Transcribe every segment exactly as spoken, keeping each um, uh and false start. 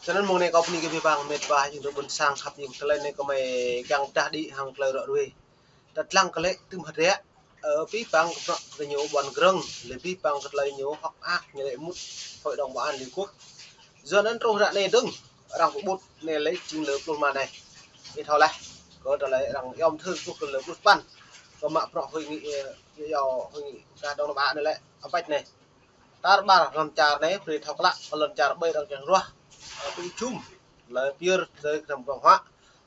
Čơnăn mơ̆ng anai kâo bơni kơ abih bang met wa, jing tơ ƀuôn sang khăp jing tơlơi anai kơ mơi kiăng pơdah đĭ hăng tơlơi ră ruai. Tơdang kơ lĕ tŭm hơdră, ơ, abih bang kơ bruă kơ ñu ƀuăn grơ̆ng, lĕ abih bang kơ tơlơi ñu hơ̆k mơak ñu lĕ mŭt Hội đồng Bảo an Liên Quốc. Yua anŭn truh ră anai dơ̆ng, arăng pơƀut anai lĕ jing lơ pluh rơma anai. Ih thâo laih, kơ tơlơi arăng yom thư truh kơ lơ pluh sapăn. Kơ mă bruă hội nghị, ơ, yua hội nghị kơ Đông Nam Á anai lĕ, apăč anai. Tar ƀar lŏn čar anai, brơi thâo klă, kơ lŏn čar ƀơi arăng kiăng ruah, ơ, tui jum, lĕ pơyơr tơlơi gơnam ƀơ̆ng huă,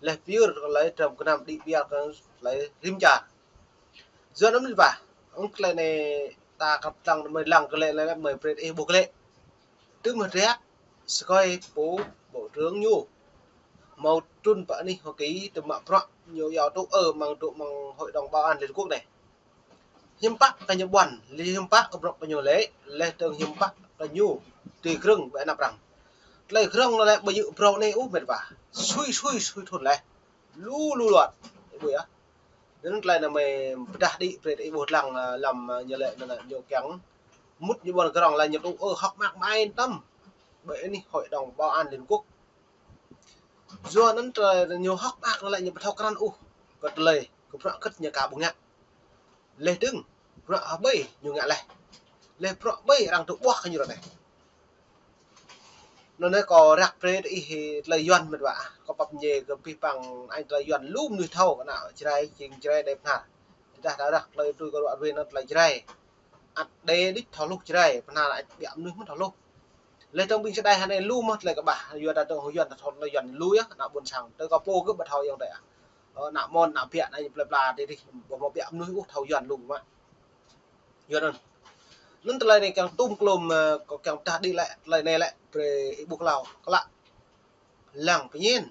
lĕ pơyơr tơlơi gơnam đĭ biă kơ tơlơi rĭm čar. Yua anŭn met wa, ơ, tơlơi anai ta kăp lăng mơi lăng kơ lĕ lĕ mơi brơi ih ƀuh kơ lĕ. Tŭm hơdră, sơkơi pô bộ trưởng ñu. Hmâo trŭn pơ anih Hoa Kỳ tŭm mă bruă ñu yua tŭ ơ mơ̆ng tŭ mơ̆ng Hội đồng Bảo an Liên Quốc anai. Hiư̆m pă kơ ñu ƀuăn, lĕ hiư̆m pă kơ bruă kơ ñu lĕ, lĕ dơ̆ng hiư̆m pă kơ ñu tui grơ̆ng ƀơi anăp arăng. Tơlơi grơ̆ng anŭn lĕ ƀu djơ̆ phrâo anai ôh met wa. Sui, sui, sui thŭn laih. Lu, lu luăt. Ih ƀuh yơh. Anŭn tơlơi anai mơi pơdah đĭ brơi ih ƀuh lăng, ơ, lăm, ơ, ñu lĕ anŭn ñu kiăng mŭt ñu ƀuăn grơ̆ng lĕ ñu tŭ ơ hơ̆k mơak mơai tăm. Ƀơi anih Hội đồng Bảo an Liên Quốc. Yua anŭn tơlơi ñu hơ̆k mơak anŭn lĕ ñu ƀu thâo krăn ôh kơ tơlơi, kơ bruă kơ̆t ñu ka ƀu ngă. Lĕ dơ̆ng, bruă hơbơi ñu ngă laih. Lĕ bruă ƀơi arăng tŭ ƀuah kơ ñu ră anai. Anŭn anai kâo răk brơi ih tơlơi Yuan met wa. Kâo pap ñe kơ abih bang añ tơlơi Yuan lu mơnuih thâo kơ ană Jrai, jing Jrai đe pơhnar. Tơdah ta răk tơlơi tui kơ ruă ruê anŭn tơlơi Jrai. Ăt đe đĭč thâo hluh Jrai, pơhnar ăt ƀiă mơnuih mơ̆n thâo hluh. Lĕ dơ̆ng ƀing čơđai hơnai lu mơ̆ tơlơi kơƀah, yua ta dơ̆ng hơyuan ta thâo tơlơi Yuan lu yơh, ană ƀôn sang. Tơ kâo pô gơ̆ ƀu thâo yơh tơ. Ơ, ană mơ̆n, ană biă, ană plơi pla tih tih, ƀu hmâo ƀiă mơnuih ôh thâo Yuan lu mă. Yua anŭn. Anŭn tơlơi anai kiăng tŭm klôm, ơ, kâo kiăng pơdah đĭ lĕ, tơlơi anai lĕ, brơi ih ƀuh klâo, klă. Lăng pơñen.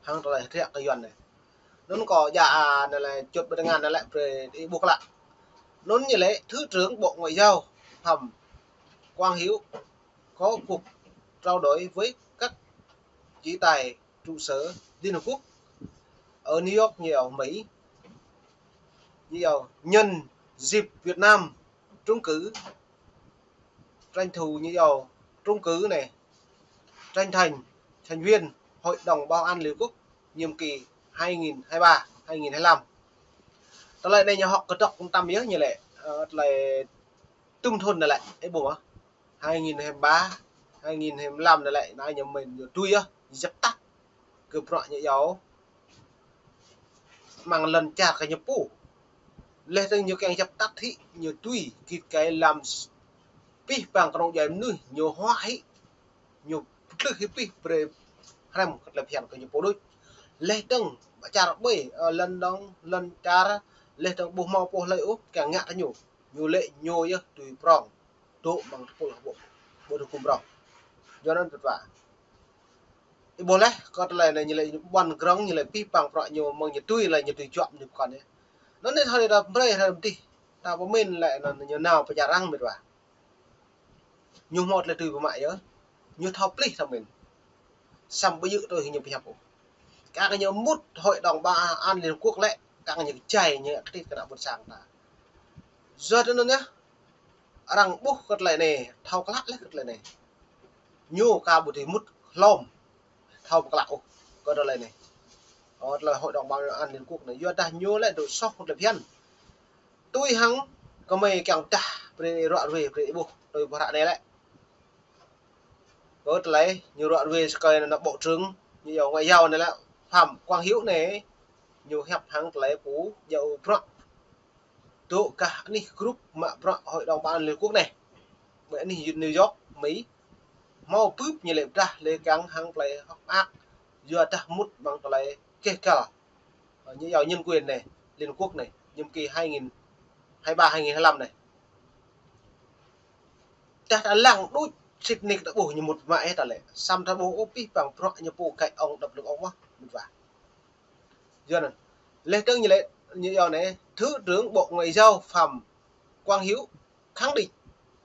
Hăng tơlơi hơdră kơ Yuan anai. Anŭn kâo djă, a, anai lĕ čut ƀơi tơngan anai lĕ brơi ih ƀuh klă. Anŭn ñu lĕ Thứ trưởng Bộ Ngoại giao Phạm Quang Hiếu có cuộc trao đổi với các chỉ tài trụ sở Liên Hợp Quốc ở New York, New York, Mỹ. New York, nhân dịp Việt Nam trúng cử tranh thủ như giàu trúng cử này, tranh thành thành viên Hội đồng Bảo an Liên Quốc nhiệm kỳ hai nghìn hai mươi ba, hai nghìn hai mươi lăm. Tơlơi anai ñu hơ̆k kơdŏk tăm yơh ñu lĕ, ơ, tơlơi tŭm thŭn anai lĕ, ih ƀuh mơ̆? Hai nghìn hai mươi ba, hai nghìn hai mươi lăm anai lĕ, anai ñu mĭn ñu tui yơh, djăp tăt kơ bruă ñu yua amăng lŏn čar kơ ñu pô. Leh dơ̆ng ñu kiăng djăp tăt hĭ, ñu tui git gai lăm s-, pih pang kơnong djuai mơnuih, ñu huă hĭ, ñu pơtlưh hĭ pih brơi hrăm kơ tơlơi phiăn kơ ñu pô đôč. Leh dơ̆ng ƀă čar ƀơi, ơ, lŏn dơ̆ng, lŏn čar, leh dơ̆ng ƀu hmâo pô hlơi ôh kiăng ngă kơ ñu. Ñu lĕ ñu yơh tui prong. Dŏ amăng tơpul hơbŭk, ƀu dŏ kŭm prong. Yua anŭn tơt wa. Ih ƀuh leh, kơ tơlơi anai ñu lĕ ƀuăn grong, ñu lĕ pih pang prăk ñu mơ̆ng ñu tui lĕ ñu tui juă ñu pơkŏn yơh. Anŭn anai thâo lĕ ta brơi hrơi mơdih, ta pơmĭn lĕ anŭn ñu nao pơ čar arăng mĕt wa. Ñu hmâo tơlơi tui pơmă yơh, ñu thâo plih thâo mĭn. Samơ̆ ƀu djơ̆ tui hĭ ñu pơhiăp ôh. Kar kơ ñu mŭt Hội đồng Bảo an Liên Hợp Quốc lĕ, kar kơ ñu kơjăi ñu kơtit kơ ană ƀôn sang ta. Yua anŭn yơh, arăng ƀuh kơ tơlơi anai, thâo klă leh kơ tơlơi anai. Ñu ka ƀu dưi mŭt hlom, thâo pơklă ôh kơ tơlơi anai. Ơ, tơlơi Hội đồng Bảo an Liên Hợp Quốc anai, yua dah ñu lĕ dŏ soh kơ tơlơi phiăn. Tui hăng kơmơi kiăng pơdah, brơi ruă ruê, brơi ih ƀuh, tui ƀuh ră anai lĕ. Kơ tơlơi ñu ruă ruê sơkơi anŭn Bộ trưởng, ñu yua ngoại giao anai lĕ, Phạm Quang Hiếu anai, ñu hiăp hăng tơlơi pô djơ̆ bruă. Dŏ gah anih group mă bruă Hội đồng Bảo an Liên Hợp Quốc anai. Ƀơi anih New York, Mỹ. Hmâo bưp ñu lĕ pơdah lĕ kiăng hăng tơlơi hơ̆k mơak. Yua dah mŭt amăng tơlơi keh găl. Ơ, ñu yua nhân quyền anai, Liên Hợp Quốc anai, nhiệm kỳ hai nghìn hai mươi ba, hai nghìn hai mươi lăm anai. Dah ta lăng đôč sĭt nik ta ƀuh ñu mŭt mă ih ta lĕ. Samơ̆ ta ƀuh ôh pih pang bruă ñu pô gai ŏng đăp lưng ŏng mơ̆, mĕt wa. Yua anŭn. Leh dơ̆ng ñu lĕ, ñu yua anai, Thứ trưởng Bộ Ngoại giao Phạm Quang Hiếu khẳng định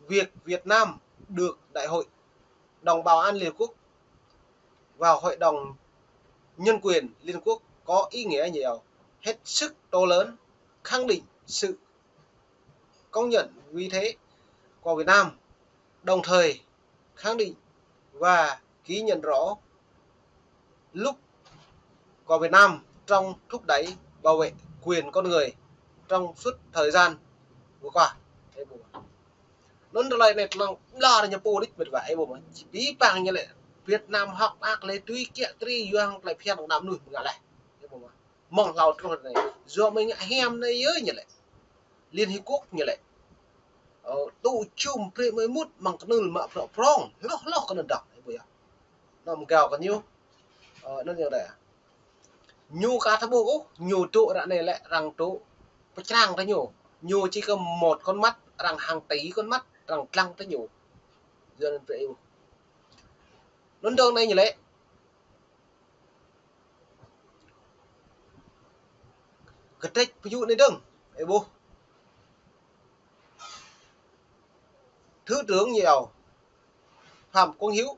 việc Việt Nam được Đại hội đồng Bảo an Liên Hợp Quốc vào Hội đồng Nhân quyền Liên Hợp Quốc có ý nghĩa nhiều, hết sức to lớn, khẳng định sự công nhận vị thế của Việt Nam, đồng thời khẳng định và ghi nhận rõ Luk kơ Việt Nam trong thúc đẩy bảo vệ quyền con người trong suốt thời gian vừa qua. Anŭn tơlơi anai tơlơi ƀlŏr ñu pô đôč mĕt wa, ih ƀuh mơ̆. Či pơpă ñu lĕ Việt Nam hŏk mơak lĕ tui kiă tri yuang tơlơi phiăn kơ ană mơnuih mơ̆ng lĕ. Ih ƀuh mơ̆. Mơ̆ng hlâo truh anai. Yua mơ̆ng ngă hiam anai yơh ñu lĕ. Liên Hiệp Quốc ñu lĕ. Ơ, tŭ čum brơi mơ̆ mŭt mơ̆ng kơnưl mă prŏng prŏng. Hloh hloh kơnưl dŏ. Ih ƀuh yơh. Anŭn gao kơ ñu. Ơ, anŭn yơh đa. Ñu ka tơƀuh ôh, ñu tŭ ră anai lĕ arăng tŭ pơčrang tơ ñu. Ñu či kơ một con mắt, arăng hàng tỷ con mắt, arăng lăng tơ ñu. Yua anŭn brơi ih ƀuh. Anŭn dơ̆ng anai ñu lĕ. Kơtrĕč pơyŭ anai dơ̆ng, ih ƀuh. Thứ trưởng ñu iâu Phạm Quang Hiếu.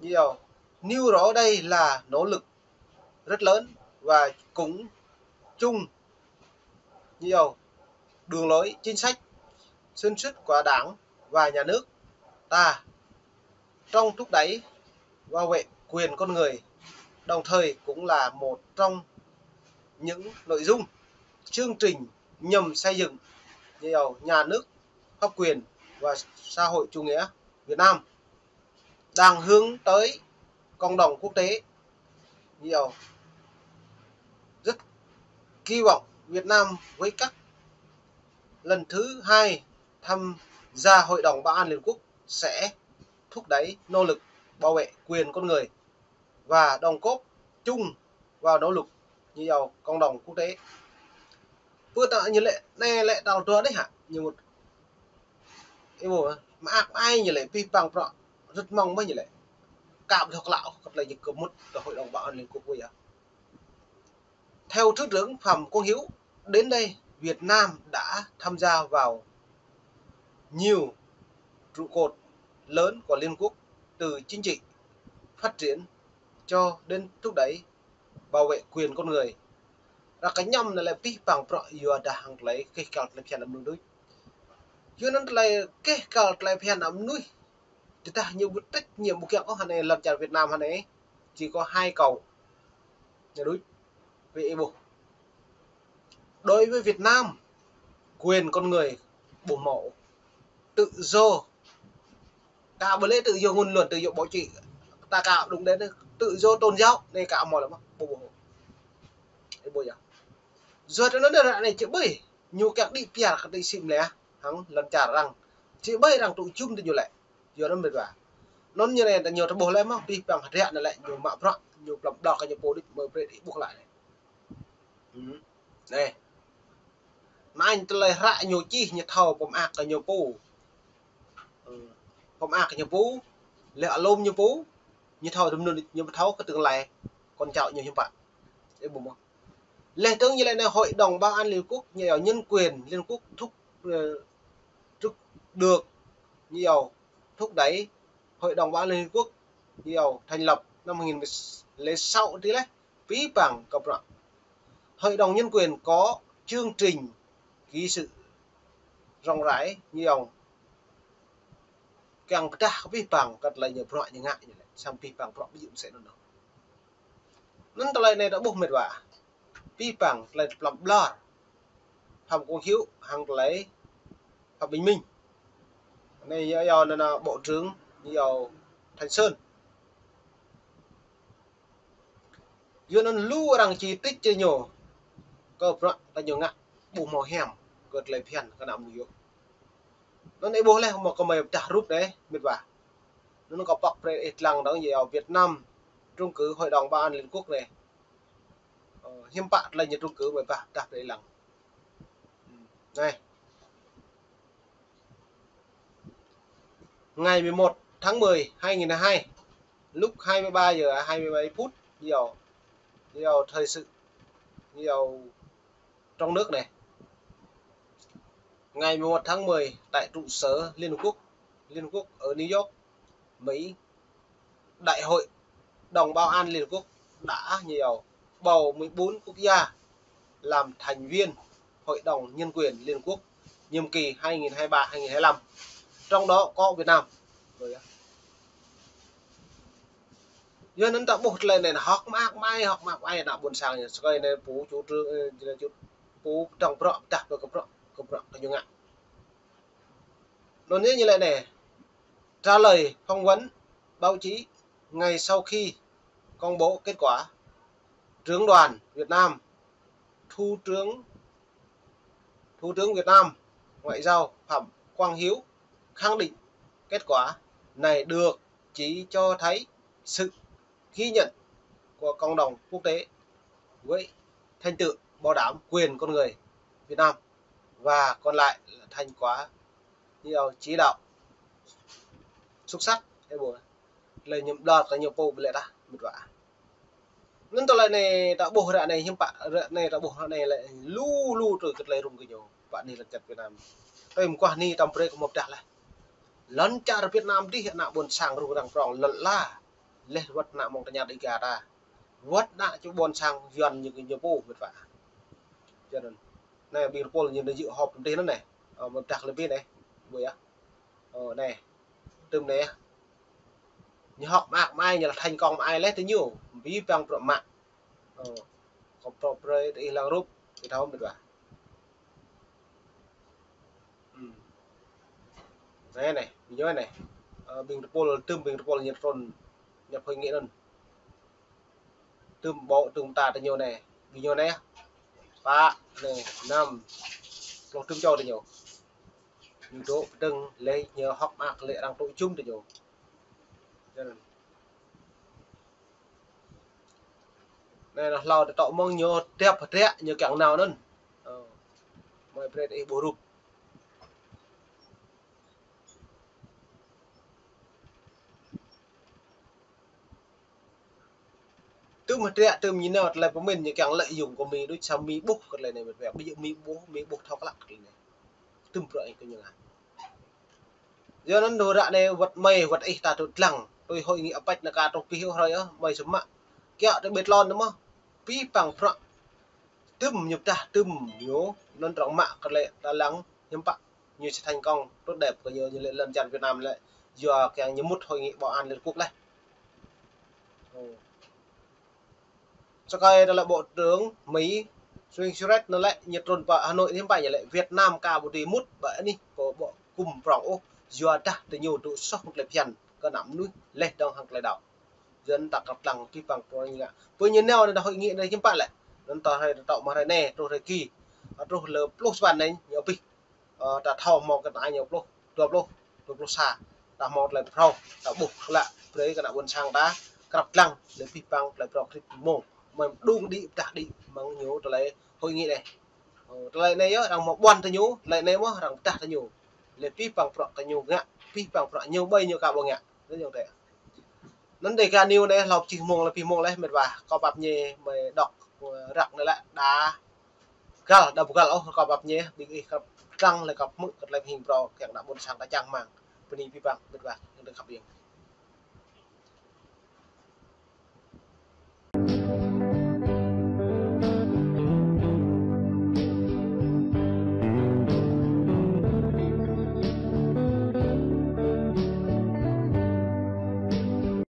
Ñu iâu, nêu rõ đây là nỗ lực rất lớn và cũng chung, ñu iâu, đường lối chính sách xuyên suốt của Đảng và Nhà nước ta trong thúc đẩy bảo vệ quyền con người, đồng thời cũng là một trong những nội dung chương trình nhằm xây dựng, ñu iâu, nhà nước pháp quyền và xã hội chủ nghĩa Việt Nam đang hướng tới cộng đồng quốc tế. Ñu iâu, rất kỳ vọng Việt Nam với các lần thứ hai tham gia Hội đồng Bảo an Liên Hợp Quốc sẽ thúc đẩy nỗ lực bảo vệ quyền con người và đóng góp chung vào nỗ lực, ñu iâu, cộng đồng quốc tế. Pơ ta ñu lĕ, anai lĕ tal dua đôč hă, ñu mŭt. Ih ƀuh, mơak mơai ñu lĕ, pih pang prŏ, rơ̆t mơ̆ng mơ̆ ñu lĕ. Kăp dŏ lăo, kơ tơlơi ñu kơ mŭt tơ Hội đồng Bảo an Liên Hợp Quốc yơh. Theo Thứ trưởng Phạm Quang Hiếu, đến đây Việt Nam đã tham gia vào nhiều trụ cột lớn của Liên Hợp Quốc, từ chính trị, phát triển cho đến thúc đẩy bảo vệ quyền con người. Ră kơ ñu anai lĕ pih pang prŏ yua dah hăng tơlơi keh kăl tơlơi phiăn ană mơnuih đôč. Yua anŭn tơlơi keh kăl tơlơi phiăn ană mơnuih. Tơdah ñu ƀu trách nhiệm ƀu kiăng ôh hơnai lŏn čar Việt Nam hơnai. Chỉ có hai câu. Ñu đôč. Brơi ih ƀuh. Đối với Việt Nam, quyền con người ƀu hmâo. Tự do. Ka ƀu lĕ tự do ngôn luận, tự do báo chí. Ta ka đŭng đen, tự do tôn giáo anai ka hmâo lĕ mơ̆. Ƀu, ƀu. Ih ƀuh yơh. Yua tơ anŭn ră anai či ƀơi. Ñu kiăng đĭ piar kơ tơlơi sĭ mơlĕ. Hăng lŏn čar arăng. Či ƀơi arăng tŭ čum tơ ñu lĕ. Yua anŭn mĕt wa. Anŭn ñu anai ta ñu tơƀuh lĕ mơ̆, pih pang hơdră anai lĕ, ñu mă bruă, ñu plŏm ƀlŏr kơ ñu pô đôč mơ̆ brơi ih ƀuh lĕ anai. Hmm. Anai. Anai tơlơi hră ñu čih ñu thâo pơmơak kơ ñu pô. Hmm. Pơmơak kơ ñu pô, lĕ alum ñu pô, ñu thâo tơm anŭn ñu thâo kơ tương lai, con cháu ñu hiư̆m pă. Ih ƀuh mơ̆. Lĕ tơ̆ng ñu lĕ anai Hội đồng Bảo an Liên Hợp Quốc, ñu iâu nhân quyền Liên Hợp Quốc thúc, ờ, thúc được, ñu iâu thúc đẩy Hội đồng Bảo an Liên Hợp Quốc, ñu iâu thành lập năm hai nghìn lẻ sáu tih lĕ, pih pang kơ bruă. Hội đồng nhân quyền có chương trình nghị sự rộng rãi, ñu iâu kiăng pơdah kơ pih pang kơ tơlơi ñu bruă ñu ngă ñu lĕ, samơ̆ pih pang bruă ƀu djơ̆ mơsĕ anŭn. Anŭn tơlơi anai ta ƀuh mĕt wa. Pih pang tơlơi plŏm ƀlŏr. Phạm Quang Hiếu hăng tơlơi Phạm Bình Minh. Anai yua, yua anŭn, anŭn Bộ trưởng, yua Thanh Sơn. Yua anŭn lu arăng či trích tơ ñu. Kơ bruă ta ñu ngă ƀu hmâo hiam kơ tơlơi phiăn kơ ană mơnuih yơh. Anŭn ih ƀuh lĕ mơ̆ kơmơi pơdah rup anai, mĕt wa. Anŭn kâo pŏk brơi ih lăng dơ̆ng yua Việt Nam trúng cử Hội đồng Bảo an Liên Hợp Quốc anai. Ơ, hiư̆m pă tơlơi ñu trúng cử mơi bah pơdah brơi ih lăng. Anai. Ngày mười một tháng mười hai nghìn hai mươi hai, lúc hai mươi ba giờ hai mươi bảy phút, yua, yua thời sự, yua trong nước này. Ngày mười một tháng mười, tại trụ sở Liên Hợp Quốc, Liên Hợp Quốc ở New York, Mỹ, Đại hội đồng Bảo an Liên Hợp Quốc đã nhiều bầu mười bốn quốc gia làm thành viên Hội đồng Nhân quyền Liên Hợp Quốc nhiệm kỳ hai nghìn hai mươi ba hai nghìn hai mươi lăm. Trong đó có Việt Nam. Rồi á. Yua anŭn ta ƀuh tơlơi anai hơ̆k mơak mơai, hơ̆k mơak mơai ană ƀôn sang ñu. Sơkơi anai pô chủ trương, ơ, ñu laĭ pô tŏng bruă, pơdah pơ kơ bruă, kơ bruă kơ ñu ngă. Anŭn yơh ñu laĭ anai: Trả lời phỏng vấn báo chí, ngay sau khi công bố kết quả, trưởng đoàn Việt Nam, Thủ tướng, Thủ tướng Việt Nam Ngoại giao Phạm Quang Hiếu khẳng định kết quả này được chỉ cho thấy sự ghi nhận của cộng đồng quốc tế với thành tựu bảo đảm quyền con người Việt Nam, và còn lại là thành quả chỉ đạo xuất sắc. Ơ ƀuh, lĕ ñu ƀlŏr kơ ñu pô ƀlĕ ta, mĭt wa. Anŭn tơlơi anai ta ƀuh ră anai hiư̆m pă, ră anai ta ƀuh ră anai lĕ lu lu tui kơ tơlơi rŭng kơ ñu pă anai lŏn čar Việt Nam. Tơlơi mơguah anai tơm brơi kơ mơ̆ pơdah laih. Lŏn čar Việt Nam dih ană ƀôn sang rŭng răng prŏng lŏn la. Laih wơ̆t ană mơ̆ng tơña Đêga ta. Wơ̆t ană čô ƀôn sang Yuan ñu kơ ñu pô, mĭt wa. Yua anŭn anai ƀing tơpul ñu nao dự họp tơdơi anŭn anai. Ơ, mơ̆ pơdah kơ lĕ ƀing anai. Ƀuh yơh. Ơ, anai. Tơm anai yơh. Ñu hơ̆k mơak mơai, ñu laĭ thành công mơai laih tơ ñu. Abih bang bruă mă. Ơ, kơ bruă brơi tơ ih lăng rup, ih thâo mĭt wa. Hm. Anai anai, ƀing ñu anai. Ơ, ƀing tơpul, tơm ƀing tơpul ñu trŭn, ñu pơhơi ngĭ anŭn. Tơm ƀô̆, tơm ta tơ ñu anai. Ƀing ñu anai. Pă, anai, năm, pluh tơm čô tơ ñu. Ñu dŏ pơdơ̆ng lĕ ñu hơ̆k mơak lĕ arăng tŭ jum tơ ñu. Anai, anai hlâo tơtŏ mơ̆ng ñu tiap hơdră ñu kiăng nao anŭn. Ơ. Mơi brơi ih ƀuh rup. Tơm hơdră, tơm ñu nao tơlơi pơmĭn ñu kiăng lợi dụng kơ Mi, đôč sa Mi ƀuh kơ tơlơi anai mơ̆ pơdah. Ƀu djơ̆ Mi ƀuh, Mi ƀuh thâo klă kơ tơlơi anai. Tơm bruă kơ ñu ngă. Yua anŭn ră anai wơ̆t mơi, wơ̆t ih ta tŭ lăng. Tui hội nghị APEC anai ka truh pih ôh hrơi ôh, mơi sơmă. Kiaŏ tơ ƀĕ tlôn anŭn mơ̆. Abih bang bruă. Tơm ñu pơdah, tơm ñu, anŭn arăng mă kơ tơlơi ta lăng, hiư̆m pă. Ñu sẽ thành công tốt đẹp kơ ñu, ñu lĕ lŏn čar Việt Nam lĕ. Yua kiăng ñu mŭt hội nghị bảo an Liên Hợp Quốc laih. Ơ. Sơkơi tơlơi Bộ trưởng Mỹ Jim Mattis anŭn lĕ, ñu trŭn pơ Hà Nội hiư̆m pă ñu lĕ Việt Nam ka ƀu dưi mŭt ƀơi anih pơ ƀô̆ gum prŏng ôh, yua dah tơ ñu dŏ soh tơlơi phiăn kơ ană mơnuih laih dơ̆ng hăng tơlơi đaŏ. Yua anŭn ta krăp lăng abih bang prŏng ñu ngă. Pơ ñu nao anai dah hội nghị anai hiư̆m pă lĕ. Anŭn ta hrơi tơtŏ mơ̆ hrơi anai, truh hrơi ki. Truh lơ pluh sa blan anai, ñu abih. Ơ, ta thâo hmâo kơ anai ñu pluh, dua pluh, dua pluh sa. Ta hmâo tơlơi phrâo, ta ƀuh klă, brơi kơ ană ƀôn sang ta, krăp lăng, lĕ abih bang tơlơi phrâo krip mông. Mơ̆ đung đĭ, pơdah đĭ, mơ̆ng ñu tơlơi hội nghị anai. Ơ, tơlơi anai yơh, arăng mơ̆ ƀuăn tơ ñu, tơlơi anai mơ̆, arăng pơdah tơ ñu. Lĕ abih bang bruă kơ ñu ngă, abih bang bruă ñu ƀơi ñu ka ƀu ngă. Anŭn yơh tĕ. Anŭn Dega News anai hlâo pơjih mông lĕ pih mông laih mĕt wa. Kâo pap ñe mơi đŏk, ơ, răk anai lĕ đa găl, đa ƀu găl ôh kâo pap ñe, ƀing ih krăp lăng lĕ kâo hmư̆ kơ tơlơi hing phrâo kiăng ană ƀôn sang ta čang rơmang. Bơni abih bang mĕt wa, yang dơ̆ng khăp ƀing.